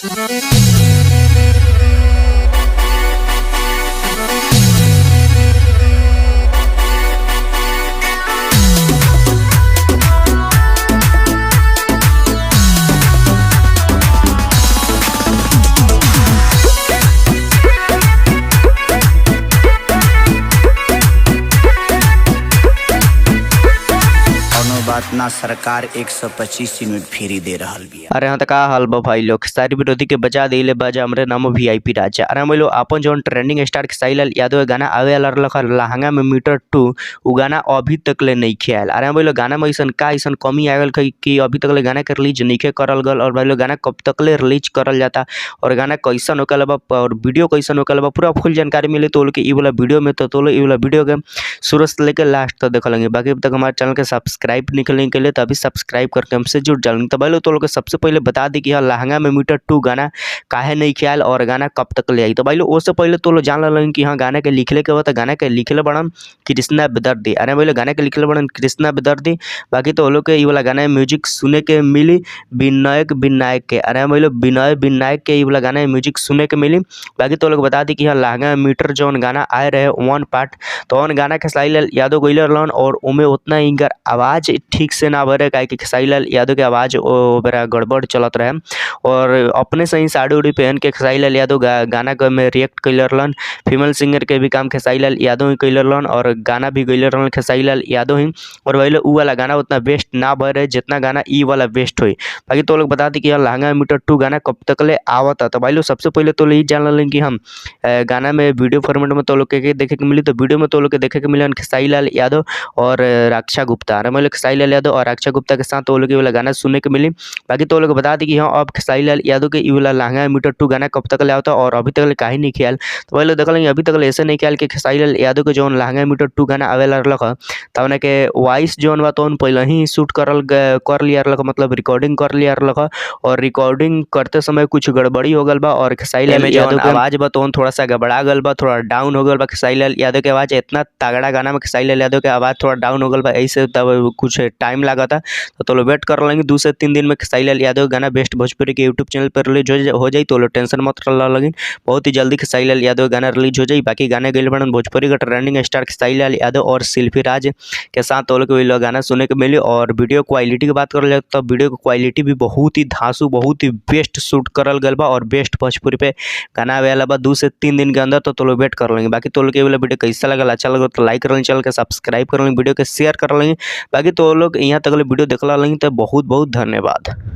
कौनो बात ना, सरकार 125 यूनिट फ्री दे रहल बिया। अरे हाँ, त का हाल बा भाई लोग? सारी विरोधी के बचा दिले बा हमरे नाम वीआईपी राजा। अरे हम लोग अपन जौन ट्रेंडिंग स्टार खेसारी लाल यादव के गाना आवे वाला रहलक लहंगा में मीटर 2, उ गाना अभी तक ले नइखे आयल। अरे हम लोग गाना में अइसन का अइसन कमी आ गइल कि अभी तक ले गाना के रिलीज नइखे करल गल और भाई लोग गाना कब तक ले रिलीज करल जाता और गाना कैसन होकल बा और वीडियो कैसन होकल बा, पूरा फुल जानकारी मिली तो के इ वाला वीडियो में। तो इ वाला वीडियो के शुरू से लेकर लास्ट तक देख लेंगे। बाकी अब तक हमारे चैनल के सब्सक्राइब निकलने के लिए तो अभी सब्सक्राइब करके हमसे जुड़ जाएंगे। तो भाई लोग तो लोग सबसे पहले बता दी कि हाँ, लहंगा में मीटर 2 गाना काहे नहीं ख्याल और गाना कब तक ले आई। तो भाई लोग उससे पहले तो लोग जान लें कि हाँ, गाना के लिखले के बाद गाना के लिखले बड़न कृष्णा बेदर्दी। अरे भाई लोग गाना के लिखले बड़न कृष्णा बेदर्दी। बाकी तो लोग के ये वाला गाना म्यूजिक सुने के मिली विनायक विनायक के। अरे भाई लोग विनय विनायक के ये वाला गाना म्यूजिक सुने के मिली। बाकी तो लोग बता दी कि हाँ, लहंगा मीटर जौन गाना आए रहे 1 पार्ट, तो ऑन गाना खेसारी लाल यादव गइले रहलन और उमे उतना इनकर आवाज़ ठीक से ना भरे, काहे कि खेसारी लाल यादव के आवाज़ ओ बेरा गड़बड़ चलत रहे और अपने से ही साड़ी उड़ी पहन के खेसारी लाल यादव गाना के में रिएक्ट कैले रहलन। फीमेल सिंगर के भी काम खेसारी लाल यादव ही कैले रहलन और गाना भी गइले रहलन खेसारी लाल यादव ही। और वही उ वाला गाना उतना बेस्ट ना भरे जितना गाना ई वाला बेस्ट हुई। बाकी तो लोग बता दी कि लहंगा मीटर 2 गाना कब तक ले आवता। तो भाई लोग सबसे पहले तो यही जान लें कि हम गाना में वीडियो फॉर्मेट में तो लोग के देखे के मिली। तो वीडियो में तो लोग के देखे के मिले खेसारी लाल यादव और रक्षा गुप्ता। अरे मतलब खेसारी लाल यादव और रक्षा गुप्ता के साथ तो लोग वाला गाना सुनने के मिली। बाकी तो लोग बता दी कि हाँ, अब खेसारी लाल यादव के वाला लहंगा मीटर 2 गाना कब तक ले आवता और अभी तक ले काहे नहीं ख्याल। तो भाई लोग देख लेंगे अभी तक ले ऐसे नहीं ख्याल कि खेसारी लाल यादव के जौन लहंगा मीटर 2 गाना आवेला रहलक तौना के वॉइस जौन बा तौन पहले ही शूट करल कर लिया रहलक, मतलब रिकॉर्डिंग कर लिया रहलक और रिकॉर्डिंग करते समय कुछ गड़बड़ी हो गल बा और खेसारी लाल यादव के आवाज़ बा तौन थोड़ा सा गड़बड़ा गल बा, थोड़ा डाउन हो गल बा। खेसारी लाल यादव के आवाज़ इतना तगड़ा गाना में खेसारी लाल यादव के आवाज़ थोड़ा डाउन हो गल बा, ऐसे तब कुछ टाइम लागता। तो लोग वेट कर लेंगे 2 से 3 दिन में खेसारी लाल यादव गाना बेस्ट भोजपुरी के यूट्यूब चैनल पर रिलीज हो जाए। तो लोग टेंशन मत लगिन, बहुत ही जल्दी खेसारी लाल यादव गाना रिलीज हो जाए। बाकी गाने गए बड़न भोजपुरी का ट्रेंडिंग स्टार खेसारी लाल यादव और शिल्पी राज के साथ तो लोग गाना सुने के मिली। और वीडियो क्वालिटी की बात करल जाए तो वीडियो क्वालिटी भी बहुत ही धांसू, बहुत ही बेस्ट शूट करल गल बा और बेस्ट भोजपुरी पे गाना आवे वाला बा 2 से 3 दिन के अंदर। तो लोग वेट कर लेंगे। बाकी तो लोग वीडियो कैसा लगल, अच्छा लगल तो लाइक कर लेंगे, चैनल के सब्सक्राइब कर लेंगे, वीडियो के शेयर कर लेंगे। बाकी तो लोग यहाँ तक वीडियो देखला लेंगे तो बहुत बहुत धन्यवाद।